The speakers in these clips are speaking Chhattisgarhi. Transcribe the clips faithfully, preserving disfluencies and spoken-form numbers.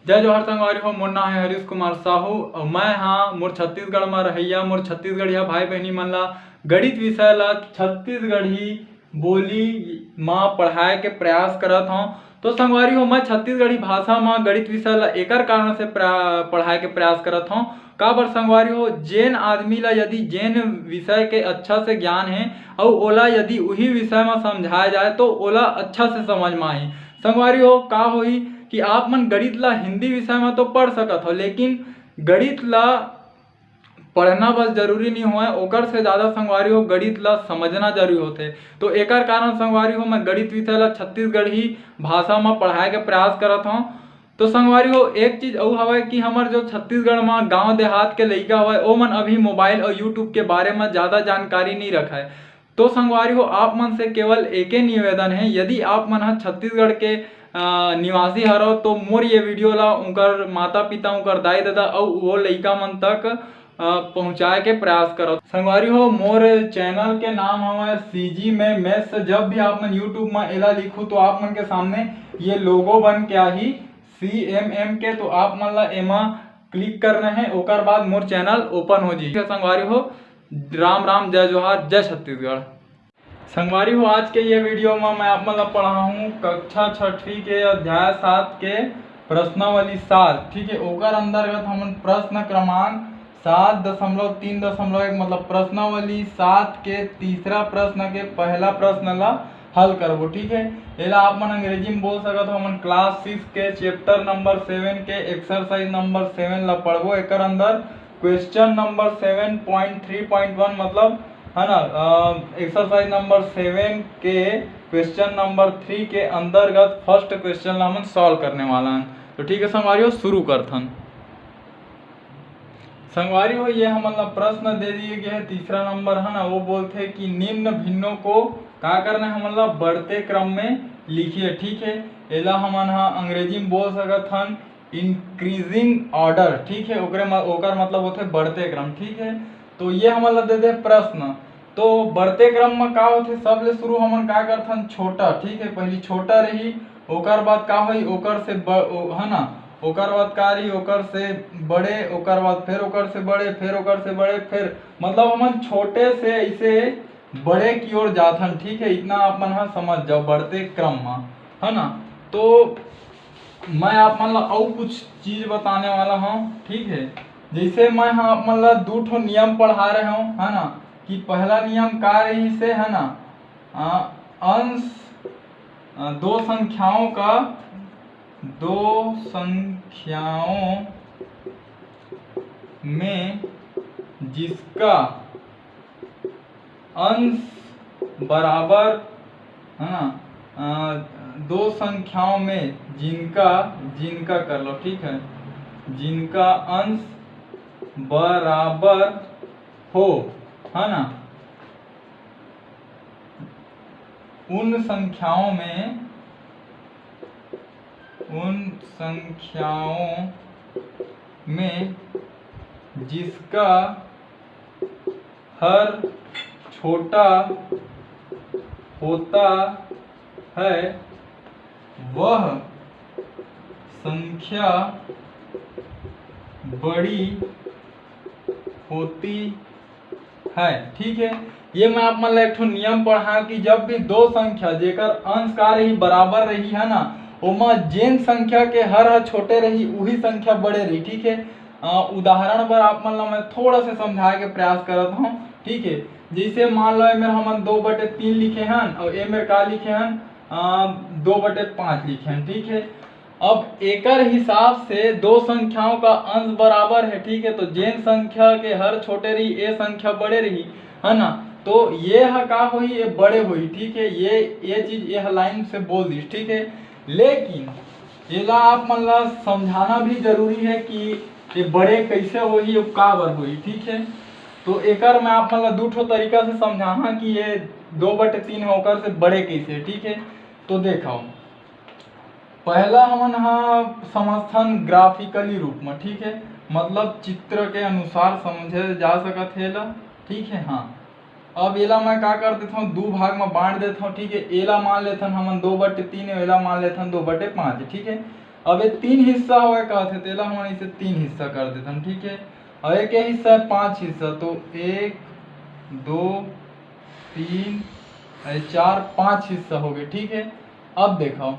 जय जोहार संगवारी हो, मोर नाम है हरीश कुमार साहू और मैं हाँ मोर छत्तीसगढ़ में रहैया, मोर छत्तीसगढ़िया भाई बहनी मन ला गणित विषय ला छत्तीसगढ़ी बोली मा पढ़ाए के प्रयास करत हौं। तो संगवारी हो, मैं छत्तीसगढ़ी भाषा मा गणित विषय ला एकर कारण से प्रा-, पढ़ाए के प्रयास करत हौं। काबर संगवारी हो, जेन आदमी ला यदि जेन विषय के अच्छा से ज्ञान है और ओला यदि उही विषय मा समझाया जाए तो ओला अच्छा से समझ मा आही। संगवारी हो, का होही कि आप मन गणित ला हिंदी विषय मा तो पढ़ सकत हो, लेकिन गणित ला पढ़ना बस जरूरी नहीं होय, ओकर से ज़्यादा संगवारी हो गणित ला समझना जरूरी होथे। तो एकर कारण संगवारी हो मैं गणित विषय ला छत्तीसगढ़ी भाषा मा पढ़ाए के प्रयास करत हौं। तो संगवारी हो, एक चीज अउ हवय कि हमर जो छत्तीसगढ़ मा गांव देहात के लइका हवय, ओमन अभी मोबाइल और YouTube के बारे मा ज़्यादा जानकारी नहीं रखय। तो संगवारी हो, आप मन से केवल एके निवेदन है, यदि आप मन ह छत्तीसगढ़ के, अ, निवासी हरव तो मोर ये वीडियो ला उनकर माता पिता, उनकर दाई ददा अउ वो लइका मन तक, अ, पहुँचाए के प्रयास करव। संगवारी हो, मोर चैनल के नाम हवय CG में Maths। जब भी आप मन YouTube में एला लिखू तो आप मन के सामने ये लोगो बन के आही CMM के, तो आप मन ला एमा क्लिक करना है, ओकर बाद मोर चैनल ओपन हो जाही। संगवारी हो, राम राम, जय जोहार, जय छत्तीसगढ़। संगवारी हो, आज के ये वीडियो में मैं आप मन ला पढ़ाहूँ कक्षा छठवीं के अध्याय सात के प्रश्नावली सात, ठीक है। ओकर अंतर्गत हमन प्रश्न क्रमांक सात दशमलव तीन दशमलव एक, मतलब प्रश्नावली सात के तीसरा प्रश्न के पहला प्रश्न ला हल करबो, ठीक है। एला आप मन अंग्रेजी में बोल सकत हो, हमन क्लास सिक्स के चैप्टर नंबर सेवन के एक्सरसाइज नंबर सेवन ला पढ़बो। एकर अंदर question number seven point three point one, मतलब, है ना, एक्सरसाइज नंबर सेवन के क्वेश्चन नंबर थ्री के अंतर्गत फर्स्ट क्वेश्चन ला हमन सॉल्व करने वाला हैं। तो ठीक है संगवारी हो, शुरू करथन। संगवारी हो, ये हमन ला प्रश्न दे दिए गए है, तीसरा नंबर है ना, वो बोलथे कि निम्न भिन्नों को का करना है, हमन ला बढ़ते क्रम में लिखिए, ठीक है। एला हमन हा अंग्रेजी में बोल सकत हन इंक्रीजिंग ऑर्डर, ठीक है। ओकरे म-, ओकर मतलब होथे बढ़ते क्रम, ठीक है। तो ये हमन ला दे दे प्रश्न। तो बढ़ते क्रम में का होथे, सबले शुरू हमन का करथन, छोटा, ठीक है। पहली छोटा रही, ओकर बाद का होई, ओकर से ब-, ओ, है ना, ओकर बाद का रही, ओकर से बड़े, ओकर बाद फिर ओकर से बड़े, फिर ओकर से बड़े, फिर मतलब हमन छोटे से ऐसे बड़े की ओर जाथन, ठीक है। इतना आप मन हा समझ जाओ बढ़ते क्रम में, है ना। तो मैं आप मन ला अउ कुछ चीज बताने वाला हूँ, ठीक है। जैसे मैं हा आप मन ला दू ठो नियम पढ़ा रहे हूँ, है ना, कि पहला नियम का रही से, है ना, आ, अंश, आ, दो संख्याओं का, दो संख्याओं में जिसका अंश बराबर, है ना, आ, दो संख्याओं में जिनका, जिनका कर लो, ठीक है, जिनका अंश बराबर हो, है ना, उन संख्याओं में, उन संख्याओं में जिसका हर छोटा होता है, वह संख्या बड़ी होती है, ठीक है। ये मैं आप मन ला एक ठो नियम पढ़ा कि जब भी दो संख्या जेकर अंश का रही बराबर रही, है ना, ओमा जेन संख्या के हर ह छोटे रही, उही संख्या बड़े रही, ठीक है। अ, उदाहरण बर आप मन ला मैं थोड़ा से समझाए के प्रयास करत हूँ, ठीक है। जैसे मान लो, एमेर हमन दो बटे तीन लिखे हन और एमेर का लिखे हन, अ, दो बटे पाँच लिखे हन, ठीक है। अब एकर हिसाब से दो संख्याओं का अंश बराबर है, ठीक है। तो जेन संख्या के हर छोटे रही, ए संख्या बड़े रही, है ना। तो ये ह का होही, ये बड़े होही, ठीक है। ये, ये चीज ये ह लाइन से बोल दिस, ठीक है। लेकिन एला आप मन ला समझाना भी जरूरी है कि ये बड़े कैसे होही और काबर होही, ठीक है। तो एकर मैं आप मन ला दू ठो तरीका से समझाना कि ये दो बटे तीन है, ओकर से बड़े कैसे, ठीक है। तो देखो, पहला हमन ह समझथन ग्राफिकली रूप में, ठीक है, मतलब चित्र के अनुसार समझे जा सकत हे एला, ठीक है। हाँ, अब एला मैं का कर देथव, दू भाग में बांट देथव, ठीक है। एला मान लेथन हमन दो बटे तीन, एला मान लेथन दो बटे पाँच, ठीक है। अब ये तीन हिस्सा होए कहत हे, तेला हमन इसे तीन हिस्सा कर देथन, ठीक है। और एक ये हिस्सा है पांच हिस्सा, तो एक, दो, तीन, और ये चार, पांच हिस्सा हो गए, ठीक है। अब देखो,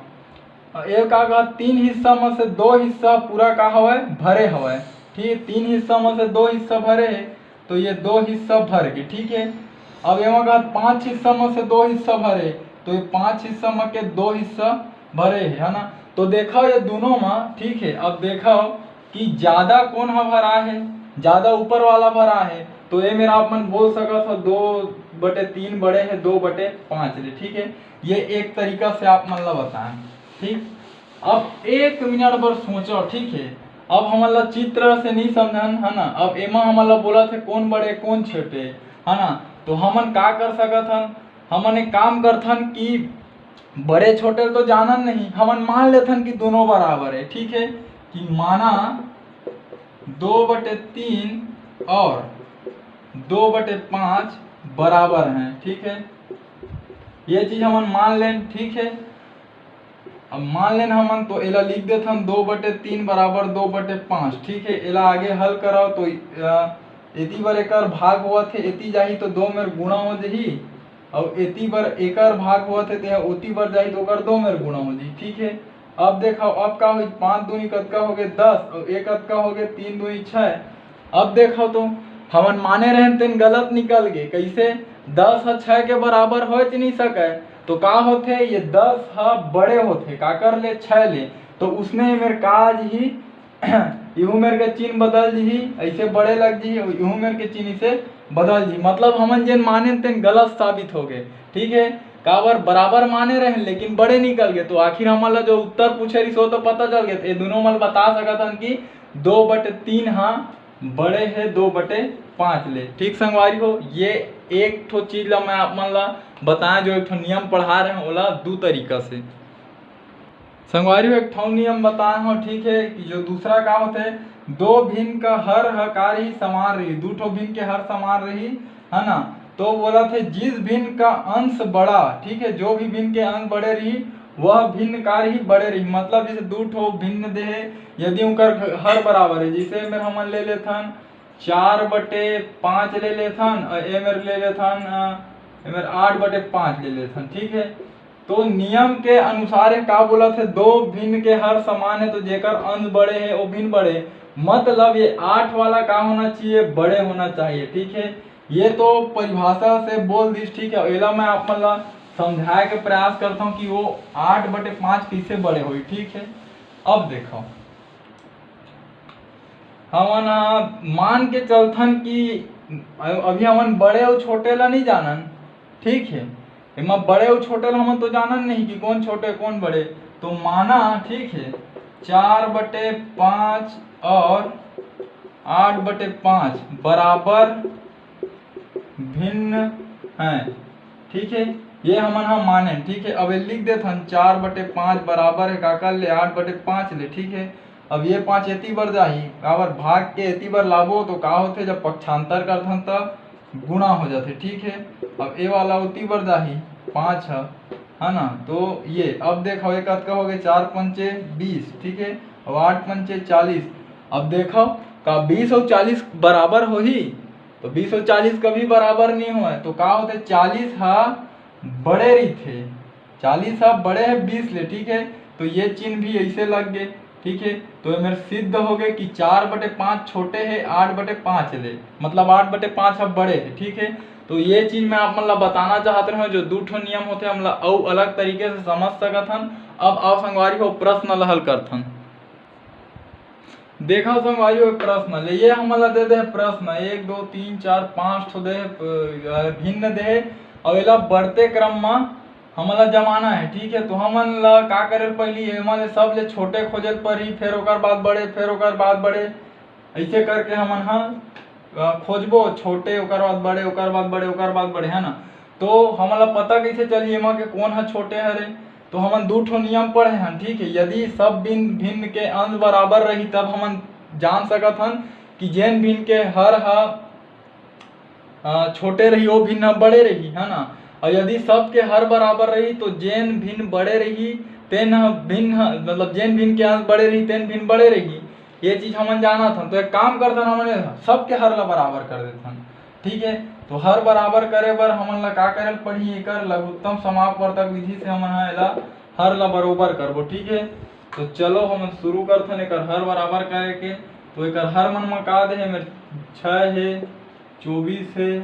ये का कहा, तीन हिस्सा में से दो हिस्सा पूरा का हवय, भरे हवय, ठीक है। तीन हिस्सा में से दो हिस्सा भरे है, तो ये दो हिस्सा भर के, ठीक है। अब एमा कहा पांच हिस्सा में से दो हिस्सा भरे, तो ये पांच हिस्सा में के दो हिस्सा भरे है, है ना। तो देखो ये दोनों में, ठीक है। अब देखो कि ज्यादा कौन हा भरा है, ज्यादा ऊपर वाला भरा है, तो ये मेर आप मन बोल सकत हो दो बटे तीन बड़े है दो बटे पांच ले, ठीक है। ये एक तरीका से आप मन ला बताएं, ठीक। अब एक मिनट बर सोचो, ठीक है। अब हमन ला चित्र से नहीं समझन, है ना। अब एमा हमन ला बोलत हे कौन बड़े कौन छोटे, है ना। तो हमन का कर सकत हन, हमन एक काम करथन कि बड़े छोटे ल तो जानन नहीं, हमन मान लेथन कि दोनों बराबर है, ठीक है। कि माना दो बटे तीन और दो बटे पाँच बराबर हैं, ठीक है। ये चीज हमन मान लेन, ठीक है। अब मान लेन हमन, तो एला लिख देथन दो बटे तीन बराबर दो बटे पाँच, ठीक है। एला आगे हल कराओ तो अ, एती बर एकर भाग होवत हे, एती जाही तो दो मेर गुणा हो जही, अउ एती बर एकर भाग होवत हे, तेहा ओती बर जाही तो ओकर दो मेर गुणा हो जही, ठीक है। अब देखो, अब का होही, पाँच दूनी कतका हो गे, दस, अउ एक कतका हो गे, तीन दूनी छः। अब देखो तो हमन माने रहन तेन गलत निकल गे। कइसे? दस ह छः के बराबर होच नहीं सकय, तो का होथे, ये दस ह बड़े होथे, काकर ले, छः ले। तो उसने मेर का जही, इहू मेर के चिन्ह बदल जही, ऐसे बड़े लग जही, इहू मेर के चिन्ह इसे बदल जही। मतलब हमन जेन माने तेन गलत साबित हो गए, ठीक है। काबर बराबर माने रहेन लेकिन बड़े निकल गए, तो आखिर हमन ला जो उत्तर पूछे रहिस वो तो पता चल गए। तो ये दोनों मन बता सकत हन कि दो बटे तीन हा बड़े है दो बटे पाँच ले। ठीक संगवारी हो, ये एक ठो चीज ला मैं आप मन ला बताएं, जो एक ठो नियम पढ़ा रहे हैं ओला दू तरीका से। संगवारी हो, एक ठो नियम बताए हो, ठीक है, कि जो दूसरा का होथे, दो भिन्न का हर ह का रही, समान रही, दू ठो भिन्न के हर समान रही, है ना। तो बोलथे जिस भिन्न का अंश बड़ा, ठीक है, जो भी भिन्न के अंश बड़े रही, वह भिन्न का रही बड़े रही। मतलब जैसे दू ठो भिन्न दे हे, यदि उनकर हर बराबर है, जैसे मेर हमन ले लेथन चार बटे पाँच ले लेथन, और ए मेर ले लेथन, अ, ए मेर आठ बटे पाँच ले लेथन, ठीक है। तो नियम के अनुसार ये का बोलथे, दो भिन्न के हर समान है, तो जेकर अंश बड़े है वो भिन्न बड़े, मतलब ये आठ वाला का होना चाहिए, बड़े होना चाहिए, ठीक है। ये तो परिभाषा से बोल दिस, ठीक है। एला मैं आप मन ला समझाए के प्रयास करता हूँ कि वो आठ बटे पाँच कैसे बड़े होई, ठीक है। अब देखो, हमन ह मान के चलथन कि अभी हमन बड़े अउ छोटे ला नहीं जानन, ठीक है। एमा बड़े अउ छोटे ला हमन तो जानन नहीं कि कौन छोटे कौन बड़े। तो माना, ठीक है, चार बटे पाँच और आठ बटे पाँच बराबर भिन्न हैं, ठीक है। ये हमन ह माने, ठीक है। अब ये लिख देथन, चार बटे पाँच बराबर है काकर ले, आठ बटे पाँच ले, ठीक है। अब ये पाँच एती बर जाही, काबर भाग के एती बर लाबो तो का होथे, जब पक्षांतर करथन त गुणा हो जाथे, ठीक है। अब ए वाला ओती बर जाही, पाँच ह, है ना। तो ये अब देखो, ये कतका हो गए, चार पंचे बीस, ठीक है, और आठ पंचे चालीस। अब देखो, का बीस और चालीस बराबर होही? तो बीस और चालीस कभी बराबर नहीं होए। तो का होथे, चालीस हा बड़े रहिथे, चालीस हा बड़े है बीस ले, ठीक है। तो ये चिन्ह भी ऐसे लग गए, ठीक है। तो ये मेर सिद्ध हो गए कि चार बटे पाँच छोटे है आठ बटे पाँच ले, मतलब आठ बटे पाँच हा बड़े है, ठीक है। तो ये चीज मैं आप मन ला बताना चाहत रहे, जो दू ठो नियम होथे, हमला अउ अलग तरीके से समझ सकत हन। अब आओ संगवारी हो, प्रश्न ला हल करथन। देखो संगवारी हो, प्रश्न ले, ये हमन ला दे दे प्रश्न, एक, दो, तीन, चार, पाँच ठो दे, अ, भिन्न दे, और एला बढ़ते क्रम में हमन ला जमाना है, ठीक है। तो हमन ला का करे, पहली एमा ले सब ले छोटे खोजे ल पड़ही, फिर ओकर बाद बड़े, फिर ओकर बाद बड़े, ऐसे करके हमन ह, अ, खोजबो, छोटे, ओकर बाद बड़े, ओकर बाद बड़े, ओकर बाद बड़े, है ना। तो हमन ला पता कैसे चलही एमा के कौन ह छोटे हरे? तो हमन दू ठो नियम पढ़े हन, ठीक है। यदि सब भिन्न भिन्न के अंश बराबर रही, तब हमन जान सकत हन कि जेन भिन्न के हर ह, अ, छोटे रही, वो भिन्न ह बड़े रही, है ना। और यदि सब के हर बराबर रही, तो जेन भिन्न बड़े रही, तेन ह भिन्न ह-, मतलब जेन भिन्न के अंश बड़े रही, तेन भिन्न बड़े रही। ये चीज हमन जानत हन। तो एक काम करथन, हमन सबके हर ला बराबर कर देथन, ठीक है। तो हर बराबर करे बर हमन ला का करे ल पड़ही? एकर लघुत्तम समापवर्तक विधि से हमन ह एला हर ला बरोबर करबो, ठीक है। तो चलो हमन शुरू करथन एकर हर बराबर करे के। तो एकर हर मन म का दे हे? मेर छः हे, चौबीस हे,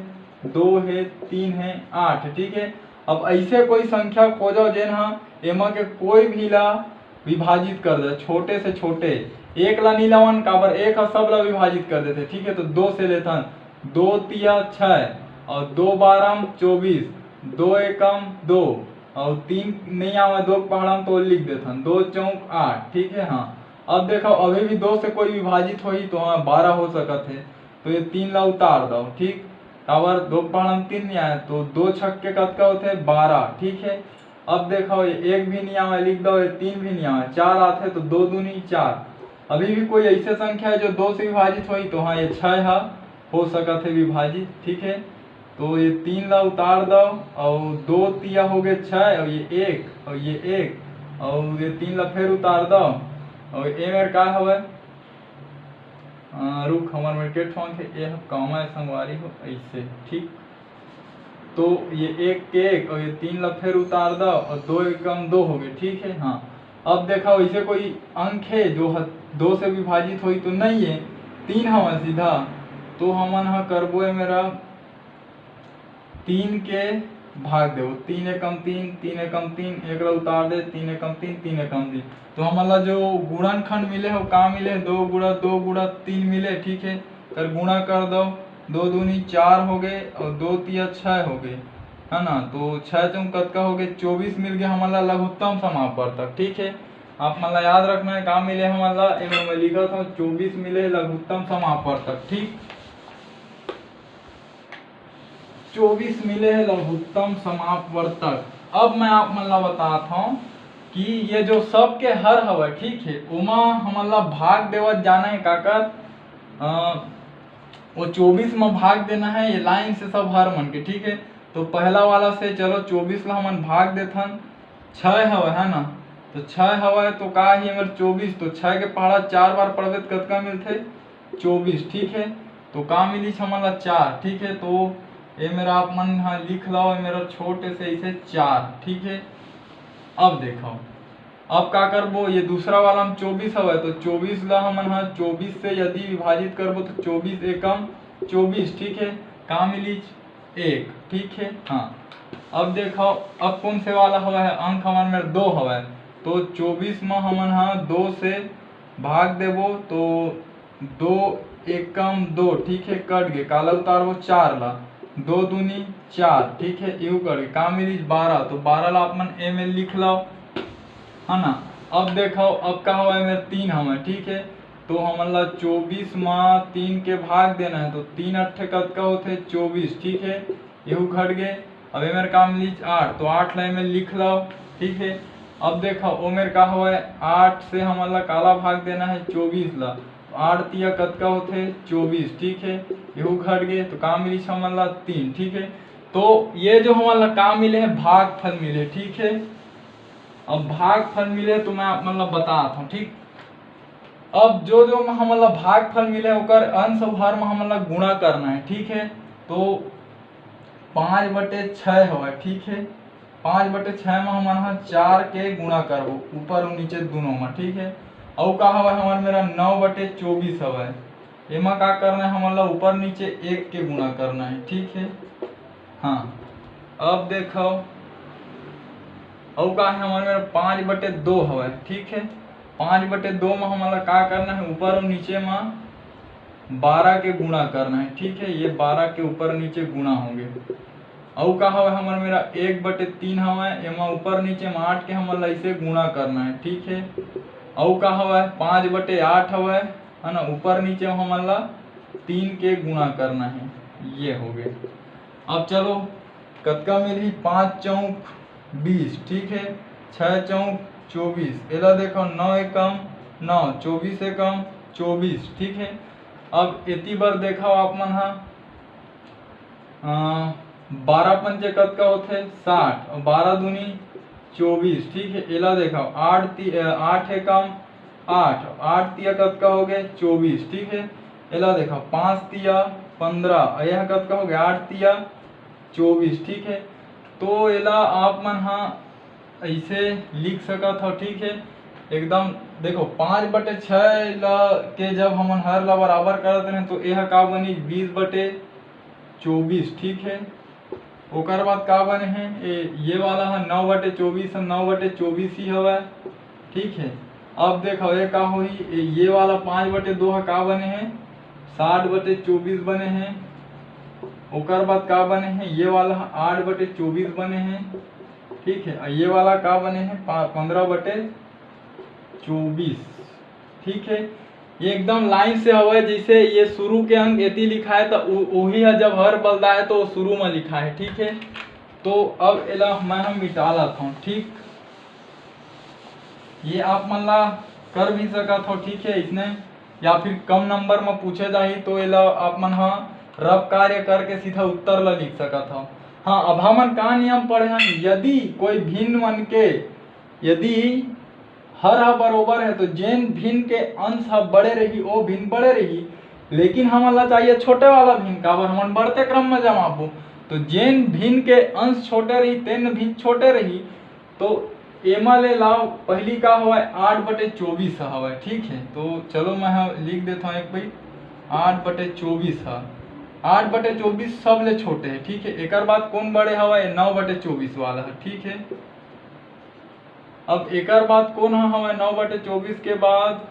दो हे, तीन हे, आठ हे, ठीक है। अब ऐसे कोई संख्या खोजो जेन ह एमा के कोई भी ला विभाजित कर दे, छोटे से छोटे। एक ला नी लावन, काबर एक ह सब ला विभाजित कर देथे, ठीक है। तो दो से लेथन, दो तिया छः और दो बारम चौबीस, दो एकम दो और तीन नहीं आवे, दो के पहाड़ा म तो लिख देथन, दो चौक आठ, ठीक है। हाँ, अब देखो, अभी भी दो से कोई विभाजित होही तो हाँ, बारह हो सकत है। तो ये तीन ला उतार दो, ठीक। काबर दो के पहाड़ा म तीन नहीं आए, तो दो छक्के कतका होथे? बारह, ठीक है। अब देखो, ये एक भी नहीं आवे, लिख दो, ये तीन भी नहीं आवे, चार आथे, तो दो दूनी चार। अभी भी कोई ऐसे संख्या है जो दो से विभाजित होही तो हाँ, ये छः ह हो सकत है विभाजित, ठीक है। तो ये तीन ला उतार दो, और दो तिया हो गए छः, और ये एक, और ये एक, और ये तीन ला फिर उतार दो, और ए मेर का हवे? अ, रुक, हमर मेर के ठोंक है, ये ह कौमा है संगवारी हो, ऐसे, ठीक। तो ये एक के एक और ये तीन ला फिर उतार दो और दो एकम दो हो गए, ठीक है। हाँ, अब देखो, ऐसे कोई अंक है जो ह-, दो से विभाजित होही तो नहीं है, तीन हवा सीधा। तो हमन ह करबो ए मेर तीन के भाग देबो, तीन एकम तीन, तीन एकम तीन, एक ला उतार दे, तीन एकम तीन, तीन एकम तीन। तो हमन ला जो गुणनखंड मिले हे, वो का मिले हे? दो गुणा दो गुणा तीन मिले, ठीक है। कर गुणा कर दो, दो दूनी चार हो गए और दो तिया छः हो गए, है ना। तो छः चौक कतका हो गए? चौबीस मिल गए हमन ला लघुत्तम समापवर्तक, ठीक है। आप मन ला याद रखना है, का मिले हमन ला, एमे मैं लिखत हूँ, चौबीस मिले लघुत्तम समापवर्तक, ठीक। चौबीस मिले हे लघुत्तम समापवर्तक। अब मैं आप मन ला बतात हूँ कि ये जो सब के हर हवय, ठीक है, ओमा हमन ला भाग देवत जाना है काकर, अ, वो चौबीस में भाग देना है, ये लाइन से सब हर मन के, ठीक है। तो पहला वाला से चलो चौबीस ला हमन भाग देथन, छः हवय, है ना। तो छः हवय तो का ही अगर चौबीस, तो छः के पहाड़ा चार बार पढ़बे तो कतका मिलथे? चौबीस, ठीक है। तो का मिलिस हमन ला? चार, ठीक है। तो ए मेर आप मन ह लिख लो, ए मेर छोटे से इसे चार, ठीक है। अब देखो, अब का करबो, ये दूसरा वाला में चौबीस हवय, तो चौबीस ला हमन ह चौबीस से यदि विभाजित करबो तो चौबीस एकम चौबीस, ठीक है। का मिलिस? एक, ठीक है। हाँ, अब देखो, अब कौन से वाला हवय? अंक हमर मेर दो हवय, तो चौबीस म हमन ह दो से भाग देबो तो दो एकम दो, ठीक है, कट गे। काला उतारबो? चार ला। दो दूनी चार, ठीक है, इहू कट गे। का मिलिस? बारह। तो बारह ला आप मन ए में लिख लो, है ना। अब देखो, अब का हवय? मेर तीन हवय, ठीक है। तो हमन ला चौबीस मा तीन के भाग देना है, तो तीन अट्ठे कतका होथे? चौबीस, ठीक है, एहू घट गे। अब एमेर का मिलिस? आठ, तो आठ ला एमेर लिख लो, ठीक है। अब देखो, ओमेर का हवय? आठ से हमन ला काला भाग देना है? चौबीस ला। तो आठ तिया कतका होथे? चौबीस, ठीक है, एहू घट गे। तो का मिलिस हमन ला? तीन, ठीक है। तो ये जो हमन ला का मिले है? भागफल मिले, ठीक है। अब भागफल मिले तो मैं आप मन ला बतात हूँ, ठीक। अब जो जो हमन ला भागफल मिले, ओकर अंश अउ हर म हमन ला गुणा करना है, ठीक है। तो पाँच बटे छः हवय, ठीक है। पाँच बटे छः म हमन ह चार के गुणा करबो, ऊपर अउ नीचे दोनों म, ठीक है। अउ का हवय? हमर मेर नौ बटे चौबीस हवय। एमा का करना है? हमन ला ऊपर नीचे एक के गुणा करना है, ठीक है। हाँ, अब देखो, अउ का है? हमर मेर पाँच बटे दो हवय, ठीक है। पाँच बटे दो म हमन ला का करना है? ऊपर अउ नीचे म बारह के गुणा करना है, ठीक है। ये बारह के ऊपर नीचे गुणा होगे। अउ का हवय? हमर मेर एक बटे तीन हवय, एमा ऊपर नीचे म आठ के हमन ला इसे गुणा करना है, ठीक है। अउ का हवय? पाँच बटे आठ हवय, है ना, ऊपर नीचे हमन ला तीन के गुणा करना है। ये होगे। अब चलो, कतका मिलही? पाँच चौक बीस, ठीक है, छः चौक चौबीस, एला देखो, नौ एकम नौ, चौबीस एकम चौबीस, ठीक है। अब एती बर देखो आप मन हा, अ, बारह पंचे कतका होथे? साठ, और बारह दूनी चौबीस, ठीक है। एला देखो, आठ ती-, अ, आठ एकम आठ, आठ तिया कतका हो गए? चौबीस, ठीक है। एला देखो, पाँच तिया पन्द्रह, अउ यह कतका हो गए? आठ तिया चौबीस, ठीक है। तो एला आप मन हा ऐसे लिख सकत हो, ठीक है। एकदम देखो, पाँच बटे छः ला के जब हमन हर ला बराबर करत रहे, तो यह का बनी? बीस बटे चौबीस, ठीक है। ओकर बाद का बने हे? ए, ये वाला ह नौ बटे चौबीस ह, नौ बटे चौबीस ही हवय, ठीक है। अब देखो, ये का होही? ए, ये वाला पाँच बटे दो ह का बने हे? साठ बटे चौबीस बने हे। ओकर बाद का बने हे? ये वाला ह आठ बटे चौबीस बने हे, ठीक है। अउ ये वाला का बने हे? पा-, पन्द्रह बटे चौबीस, ठीक है। ये एकदम लाइन से हवय, जैसे ये शुरू के अंक एती लिखाए, तो उ-, उही ह जब हर बलदाए, तो शुरू में लिखाए, ठीक है। तो अब एला मैं हम मिटा लाथों, ठीक। ये आप मन ला कर भी सकत हो, ठीक है, इसने, या फिर कम नंबर में पूछे जाही, तो एला आप मन ह रफ कार्य करके सीधा उत्तर ला लिख सकत हो। हाँ, अब हमन का नियम पढ़े हन, यदि कोई भिन्न मन के, यदि हर ह बरोबर है, तो जेन भिन्न के अंश ह बड़े रही, ओ भिन्न बड़े रही, लेकिन हमन ला चाहिए छोटे वाला भिन्न, काबर हमन बढ़ते क्रम में जमाबो। तो जेन भिन्न के अंश छोटे रही, तेन भिन्न छोटे रही। तो एमा ले लाओ, पहली का हवय? आठ बटे चौबीस हवय, ठीक है। तो चलो, मैं ह लिख देता हूँ एक बार, आठ बटे चौबीस ह, आठ बटे चौबीस सबले छोटे है, ठीक है। एकर बाद कौन बड़े हवय? नौ बटे चौबीस वाला है, ठीक है। अब एकर बाद कौन ह हवय? नौ बटे चौबीस के बाद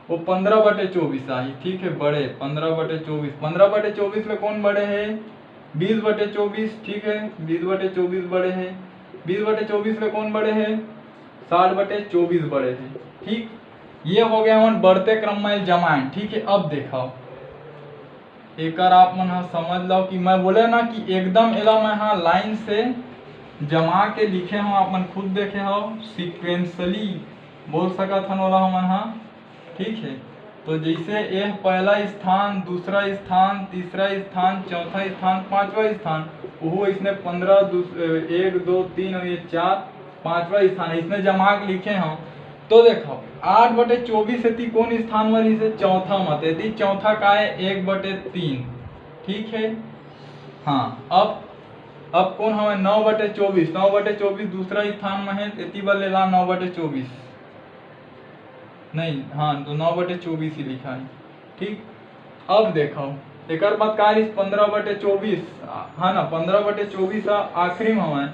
वो पन्द्रह बटे चौबीस आही, ठीक है, बड़े पन्द्रह बटे चौबीस। पन्द्रह बटे चौबीस ले कौन बड़े है? बीस बटे चौबीस, ठीक है, बीस बटे चौबीस बड़े है। बीस बटे चौबीस ले कौन बड़े है? साठ बटे चौबीस बड़े है, ठीक। ये हो गया हमन बढ़ते क्रम में जमाएन, ठीक है। अब देखो, एकर आप मन ह समझ लो कि मैं बोले ना कि एकदम एला मैं ह लाइन से जमा के लिखे हूँ, आप मन खुद देखे हो, सिक्वेंसली बोल सकत हन ओला हमन ह, ठीक है। तो जैसे यह पहला स्थान, दूसरा स्थान, तीसरा स्थान, चौथा स्थान, पांचवा स्थान, वो इसने पन्द्रह, दूस-, एक, दो, तीन और ये चार, पांचवा स्थान है, इसने जमा के लिखे हम। तो देखो, आठ बटे चौबीस एती कौन स्थान में रहिसे? चौथा में। तो यदि चौथा का है? एक बटे तीन, ठीक है। हाँ, अब अब कौन हवे? नौ बटे चौबीस। नौ बटे चौबीस दूसरा स्थान में है, एती बर ले ला नौ बटे चौबीस। नहीं, हाँ, तो नौ बटे चौबीस ही लिखा है, ठीक। अब देखो, एकर बाद का रहिस? पन्द्रह बटे चौबीस, हाँ ना, पन्द्रह बटे चौबीस आ-, आखिरी में हवे,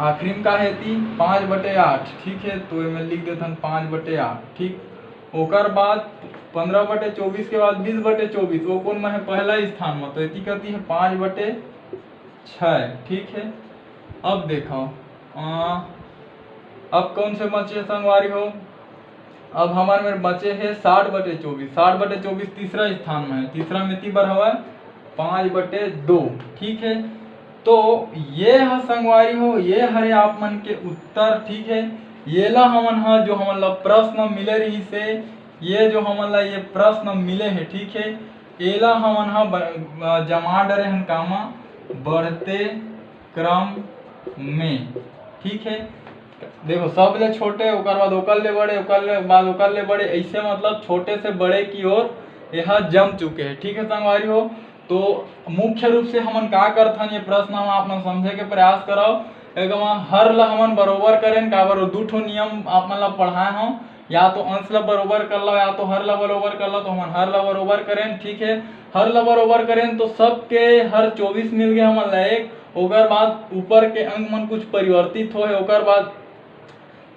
आखिरी में का है ती? पाँच बटे आठ, ठीक है, तो एमे लिख देथन पाँच बटे आठ, ठीक। ओकर बाद पन्द्रह बटे चौबीस के बाद बीस बटे चौबीस, वो कौन में है? पहला स्थान में, तो एती कती है? पाँच बटे छः, ठीक है। अब देखो, आ, अब कौन से बचे संगवारी हो? अब हमारे में बचे है साठ बटे चौबीस। साठ बटे चौबीस तीसरा स्थान में है, तीसरा में एती बर हवा पाँच बटे दो, ठीक है। तो ये ह संगवारी हो, ये हरे आप मन के उत्तर, ठीक है। ये ला हमन ह, जो हमन ला प्रश्न मिले रहिसे, ये जो हमन ला ये प्रश्न मिले है, ठीक है, एला हमन ह ब-, जमा डरे हन कामा? बढ़ते क्रम में, ठीक है। देखो, सब ले छोटे, ओकर बाद ओकर ले बड़े, ओकर ले बाद ओकर ले बड़े, ऐसे मतलब छोटे से बड़े की ओर यह जम चुके हैं, ठीक है संगवारी हो। तो मुख्य रूप से हमन का करथन, ये प्रश्न हम आप मन समझे के प्रयास करव। एक हर ला हमन बरोबर करेन, काबर वो दू ठो नियम आप मन ला पढ़ाए हव, या तो अंश ला बरोबर कर लो, या तो हर ला बरोबर कर लो। तो हमन हर ला बरोबर करेन, ठीक है। हर ला बरोबर करेन तो सबके हर चौबीस मिल गए हमन ला एक। ओकर बाद ऊपर के अंक मन कुछ परिवर्तित होए, ओकर बाद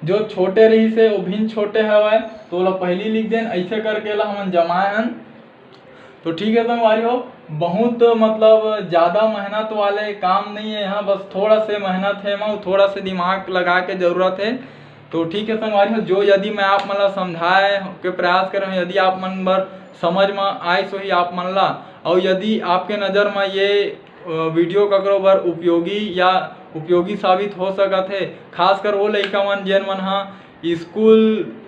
जो छोटे रहिसे वो भिन्न छोटे हवय, तो ओला पहली लिख देन। ऐसे करके ला हमन जमाए हन। तो ठीक है संगवारी हो, बहुत मतलब ज़्यादा मेहनत वाले काम नहीं है यहाँ, बस थोड़ा से मेहनत है, एमा थोड़ा से दिमाग लगा के जरूरत है। तो ठीक है संगवारी हो, जो यदि मैं आप मन ला समझाए के प्रयास करे हूँ, यदि आप मन बर समझ में आइस होही आप मन ला, और यदि आपके नज़र में ये, अ, वीडियो ककरो बर उपयोगी या उपयोगी साबित हो सकत है, खासकर वो लइका मन जेन मन ह स्कूल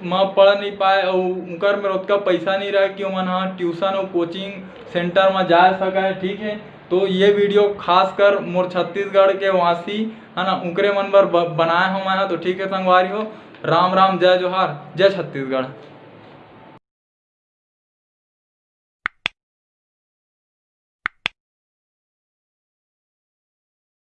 म पढ़ नहीं पाए अउ उनकर में ओतका पैसा नहीं रहे कि ओमन ह ट्यूशन अउ कोचिंग सेंटर म जा सके, ठीक है। तो ये video खासकर मोर छत्तीसगढ़ के वासी, है ना, उकरे मन बर ब-, बनाए हो मैं हा। तो ठीक है संगवारी हो, राम राम, जय जोहार, जय छत्तीसगढ़।